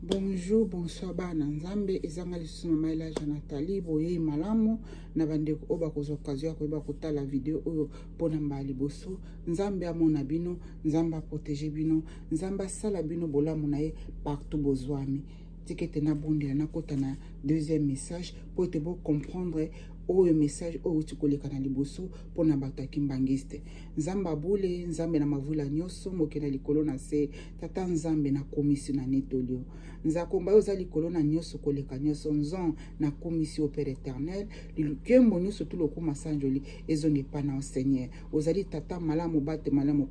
Bonjour, bonsoir bana Nzambe, ezanga lisusu mama Elaja Nathalie, boyei malamu na bandeko oyo bakozwa occasion ya koyeba kotala video oyo mpo na mbala liboso. Nzambe amona bino, Nzambe aprotege bino, Nzambe asala bino bolamu na ye partout bozwami. Tika ete nabondela nakota na deuxième message mpo ete bocomprendre oyo message oyo euti koleka na liboso mpo na bato ya kimbangiste. Nzambe abule, Nzambe na mavula nyonso, mokeli na likolo na se, Tata Nzambe nakumisi na netoli yo. Nzakomba yo oza likolo na nyonso koleka nyonso, nzon nakumisi yo Père éternel, nkembo nyonso tu lokuma sanjoli ezonga epai na yo Seigneur. Ozali tata malamu, bate malamu,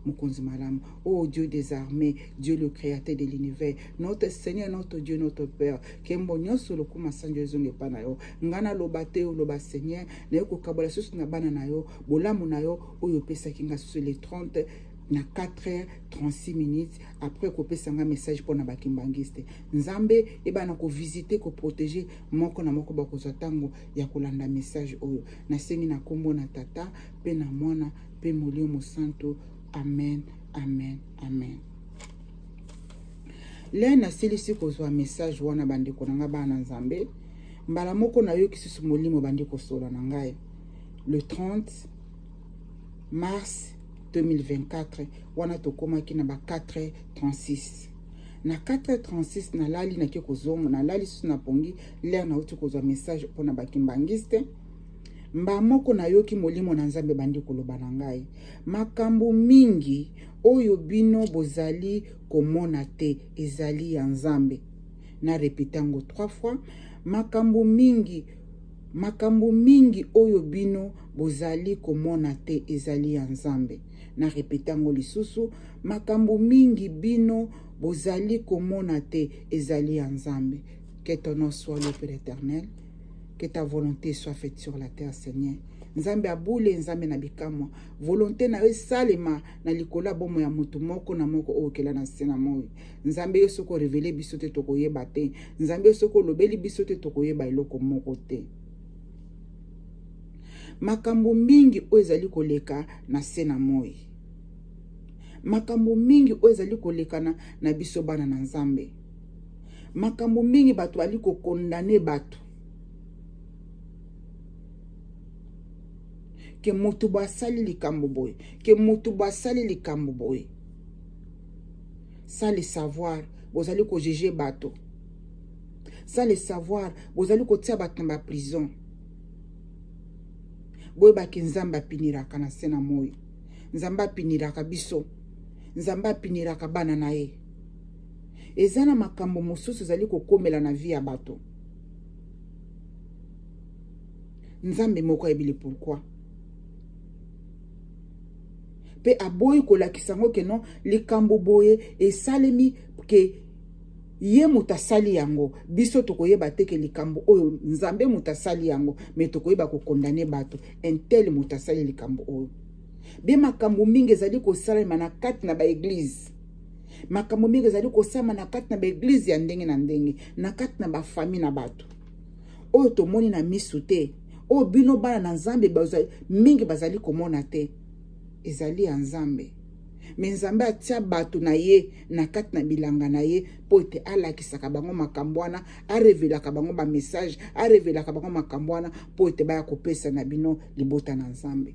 mokonzi malamu. Oh Dieu des armées, Dieu le créateur de l'univers, notre Seigneur, notre Dieu, notre Père. Kembo nyonso lokuma sanjoli ezonga epai na yo. Nga naloba te, oloba Seigneur, naye kokabola susu na bana na yo bolamu na yo oyo opesaki nga susu le 30 na 4h36 minutes après kopesa nga message mpo na bakimbangiste. Nzambe ebana kovisite, koprotege moko na moko bakozwa ntango ya kolanda message oyo. Nasengi na nkombo na Tata mpe na Mwana mpe Molimo Mosantu. Amen, amen, amen. Le nasilisi kozwa message wana bandeko na nga bana Nzambe, mbala moko nayoki susu molimo bandi kosola na ngai le 30 mars 2024 wana tokomaki na ba 4h36. Na 4h36 nalali, nake kozonga, nalali susu na pongi lere nauti kozwa message mpona bakimbangiste. Mba moko nayoki molimo na Nzambe bandi koloba na ngai makambo mingi oyo bino bozali komona te ezali ya Nzambe. Na repete yango 3 fois, makambo mingi, makambo mingi oyo bino bozali komona te ezali ya Nzambe. Na repete yango lisusu, makambo mingi bino bozali komona te ezali ya Nzambe. Que ton nom soit loué, Père éternel. Que ta volonté soit faite sur la terre, Seigneur. Nzambe abule, Nzambe na bikamwa. Volonté na yo esalema na likolo ya bomoi ya moto moko na moko oyo okela na se na moi. Nzambe yo soki orevele biso te tokoyeba te. Nzambe yo soki olobeli biso te tokoyeba eloko moko te. Makambo mingi oyo ezali koleka na se na moi. Makambo mingi oyo ezali koleka na biso bana na Nzambe. Makambo mingi bato bali kokondane bato. Ke moto bo asali likambo boye, ke moto bo asali likambo boye. Sans le savoir, bozali kojuge bato. Sans le savoir, bozali kotia bato na ba prison. Boyebaki Nzambe apiniraka na se na moi. Nzambe apiniraka biso. Nzambe apiniraka bana na ye. Eza na makambo mosusu ezali kokomela na vie ya bato. Nzambe moko ayebi le pourquoi. Pe aboyi kolakisa yango ke non, likambo boye esalemi ke ye moto asali yango. Biso tokoyeba te ke likambo oyo Nzambe moto asali yango, mais tokoyeba kokondane bato. Un tel moto asali likambo oyo. Be makambo mingi ezali kosalema na kati na ba église. Makambo mingi ezali kosalema na kati na ba église ya ndenge na ndenge, na kati na ba famille na bato. Oyo tomoni na misu te, oyo bino bana na Nzambe mingi bazali komona te, ezali ya Nzambe. Mais Nzambe atia bato na ye na kati na bilanga na ye po ete alakisaka bango makambo wana, arevelaka bango ba message, arevelaka bango makambo wana po ete baya kopesa na bino libota na Nzambe.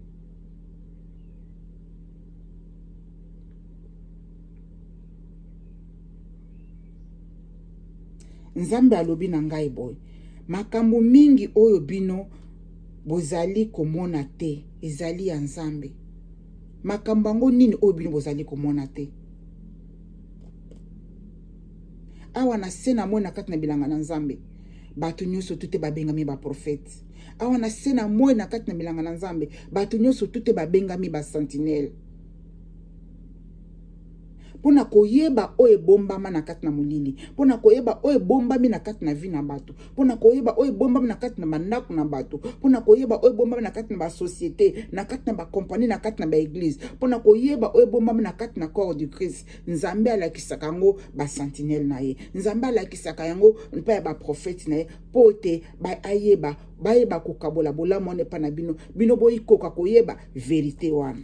Nzambe alobi na ngai boye, makambo mingi oyo bino bozali komona te ezali ya Nzambe. Makambo yango nini oyo bino bozali komona te? Awa na se na moi na kati na bilanga na Nzambe, bato nyonso tu te babengami ba prophète. Awa na se na moi na kati na bilanga na Nzambe, bato nyonso tu te babengami ba sentinelle. Pona koyeba oyo ebombama na kati na molili, pona koyeba oyo ebombami na kati na vie na bato, pona koyeba oyo ebombami na kati na bandako na bato, pona koyeba oyo ebombami na kati na ba société, na kati na ba compagnie, na kati na ba église, pona koyeba oyo ebombami na kati na corps du Christ. Nzambe alakisaka yango ba sentinelle na ye, Nzambe alakisaka yango mpe ya ba prophète na ye, po te ba ayeba, bayeba kokabola bolamu wana epa na bino, bino boyikoka koyeba vérité wana.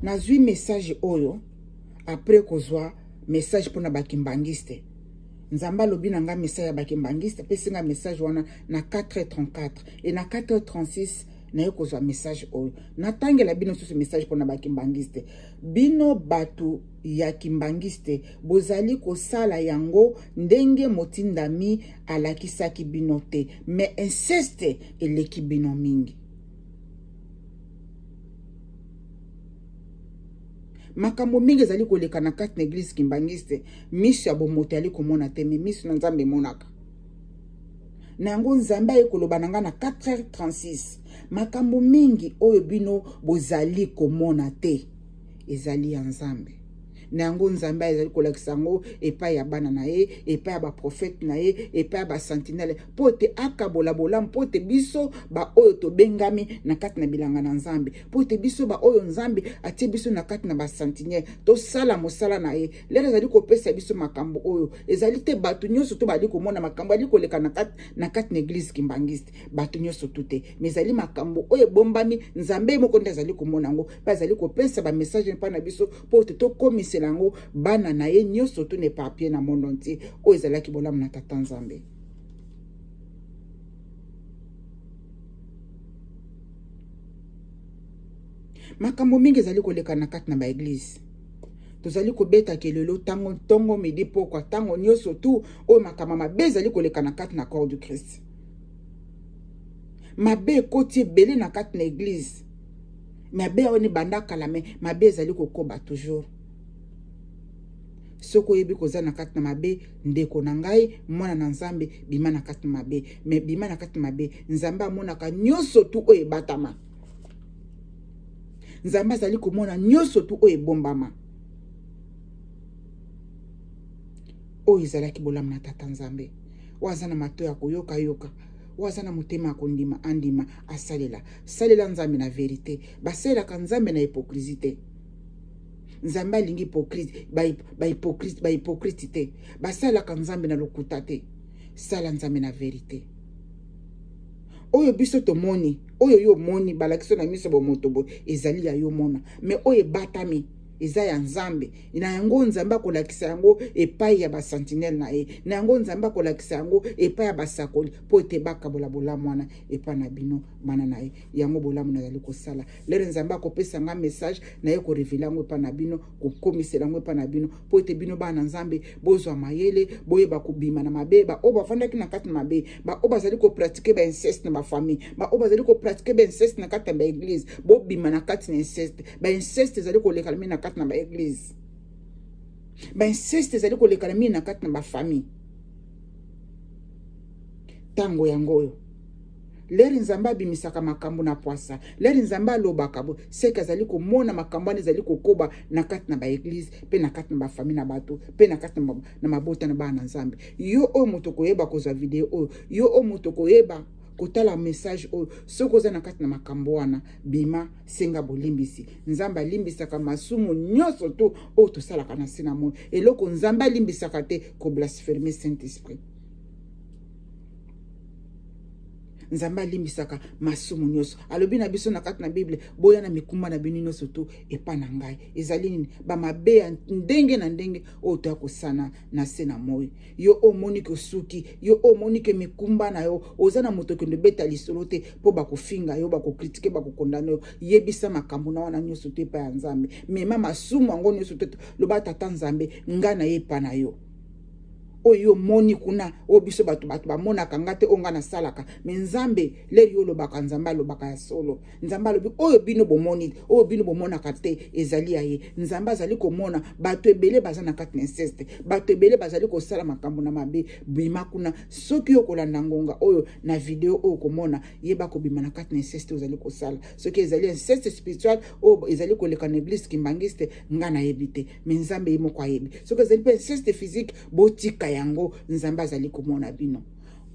Nazwi message oyo après kozwa message mpona bakimbangiste. Nzambe alobi na nga message ya bakimbangiste, apesi nga message wana na 4h34 et na 4h36 naye kozwa message oyo. Natangela bino susu message mpona bakimbangiste. Bino bato ya kimbangiste bozali kosala yango ndenge motindami alakisaki bino te, mais inceste eleki bino mingi. Makambo mingi ezali koleka na kati na eglise kimbangiste, miso ya bomoto eyali komona te, me miso na Nzambe emonaka. Na yango Nzambe aye koloba na ngai na 4h36, makambo mingi oyo bino bozali komona te ezali ya Nzambe. Na yango Nzambe azali kolakisa yango epai ya bana na ye, epai ya baprofete na ye, epai ya basentinele, mpo ete akabola bolamu, mpo ete biso baoyo tobengami na kati na bilanga na Nzambe, mpo ete biso baoyo Nzambe atie biso na kati na basentinele tosala mosala na ye. Lelo ezali kopesa biso makambo oyo ezali te bato nyonso to bali komona makambo ali koleka na kati na kati na eglise kimbangiste, bato nyonso tu te, mais ezali makambo oyo ebombami. Nzambe moko nde azali komona yango mpe azali kopesa bamessage mpa na biso mpo ete tokomisela yango bana na ye nyonso tu na eparpille na monde entier. Oyo ezalaki bolamu na Tata Nzambe. Makambo mingi ezali koleka na kati na baeglise. Tozali kobeta kelelo ntango ntongo, midi, pokwa, ntango nyonso tu oyo makambo mabe ezali koleka na kati na corps du Christ. Mabe ekoti ebele na kati na eglise. Mabe oyo ebanda kala, me mabe ezali kokoba toujours. Soki oyebi koza na kati na mabe, ndeko na ngai, mwana na Nzambe, bima na kati na mabe. Me bima na kati na mabe, Nzambe amonaka nyonso tu oyo ebatama. Nzambe azali komona nyonso tu oyo ebombama. Oyo ezalaki bolamu na Tata Nzambe. Oyo aza na mato ya koyoka yoka, oyo aza na motema ya kondima andima, asalela. Salela Nzambe na verite. Basalelaka Nzambe na hypocrisie te. Nzambe alingi hypocrite, ba hypocrite, ba hypocrite te. Basalelaka Nzambe na lokuta te. Sala Nzambe na verite. Oyo biso tomoni, oyo yo omoni, balakisi na miso bomoto boye, ezali ya yo mona. Mais oyo ebatami eza ya Nzambe. Na yango Nzambe akolakisa yango epai ya basentinelle na ye. Na yango Nzambe akolakisa yango epai ya basakoli, mpo ete bakabola bolamu wana epai na bino bana na ye. Yango bolamu nazali kosala. Lere Nzambe akopesa nga message na ye, korevele yango epai na bino, kokomisela yango epai na bino, mpo ete bino bana na Nzambe bozwa mayele, boyeba kobima na mabe. Baoyo bafandaki na kati na mabe, baoyo bazali kopratike ba inceste na bafamille, baoyo bazali kopratike ba inceste na kati na baeglise, bobima na kati na inceste. Ba inceste ezali kolekana mingi na kati na baeglise, ba inceste ezali kolekana mingi na kati na bafamille. Ntango yango oyo leri Nzambe abimisaka makambo na pwasa, leri Nzambe alobaka bo seke azali komona makambo wana ezali kokoba na kati na baeglise mpe na kati na bafamille na bato mpe na kati na mabota na bana na Nzambe. Yo oyo moto koyeba kozwa video oyo, yo oyo moto koyeba kotala message oyo, soki oza na kati na makambo wana, bima, senga bolimbisi. Nzambe alimbisaka masumu nyonso to oyo tosalaka na se na moi. Eloko Nzambe alimbisaka te, koblaspheme Saint Esprit. Nzambe alimbisaka masumu nyonso. Alobi na biso na kati na Bible, boya na mikumba na bino nyonso to epa na ngai. Ezali nini? Bamabe ya ndenge na ndenge oyo toya kosana na se na moi. Yo omoni ke osuki, yo omoni ke mikumba na yo, oza na moto okende obeta lisolo te mpo bakofinga yo, bakokritike, bakokondane yo. Yebisa makambo na wana nyonso to epa ya Nzambe. Mema masumu yango nyonso to, loba Tata Nzambe, ngai na ye epa na yo. Oyo omoni kuna, oyo biso bato bato bamonaka nga te, oyo nga nasalaka. Me Nzambe, leri yo olobaka, Nzambe alobaka ya solo. Nzambe alobi oyo bino bomoni, oyo bino bomonaka te, ezali ya ye. Nzambe azali komona bato ebele baza na kati na inceste, bato ebele bazali kosala makambo na mabe. Bima kuna. Soki yo kolanda ngonga oyo na video oyo komona, yeba kobima na kati na inceste ozali kosala. Soki ezali inceste spirituel oyo ezali koleka na eglise kimbangiste, nga nayebi te, me Nzambe ye moko ayebi. Soki ezali mpe inceste physique, botika yango, Nzambe azali komona bino.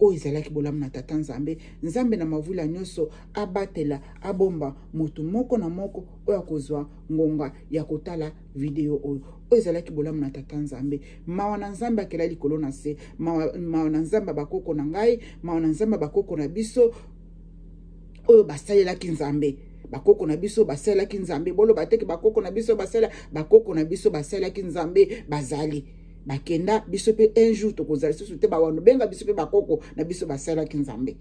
Oyo ezalaki bolamu na Tata Nzambe. Nzambe na mavula nyonso abatela, abomba moto moko na moko oyo akozwa ngonga ya kotala video oyo. Oyo ezalaki bolamu na Tata Nzambe. Mawa na Nzambe akela likolo na se, mawa na Nzambe bakoko na ngai, mawa na Nzambe bakoko na biso oyo basalelaki Nzambe. Bakoko na biso basalelaki Nzambe. Boloba teke bakoko na biso basala, bakoko na biso basalelaki Nzambe, bazali bakenda. Biso mpe un jour tokozala lisusu te. Bawano benga biso mpe bakoko na biso basalelaki Nzambe.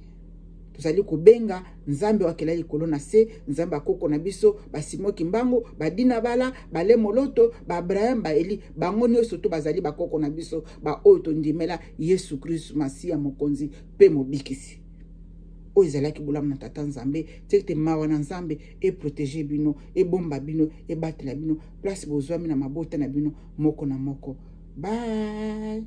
Tozali kobenga Nzambe oyo akela likolo na se, Nzambe akoko na biso, basimo Kimbangu, badina bala, balemoloto, baabraham, baeli, bango nyonso to bazali bakoko na biso, baoyo tondimela Yesu Kristu Masiya, Mokonzi mpe Mobikisi. Oyo ezalaki bolamu na Tata Nzambe. Tika ete mawa na Nzambe eprotege bino, ebomba bino, ebatela bino place bozwami na mabota na bino moko na moko. Bye.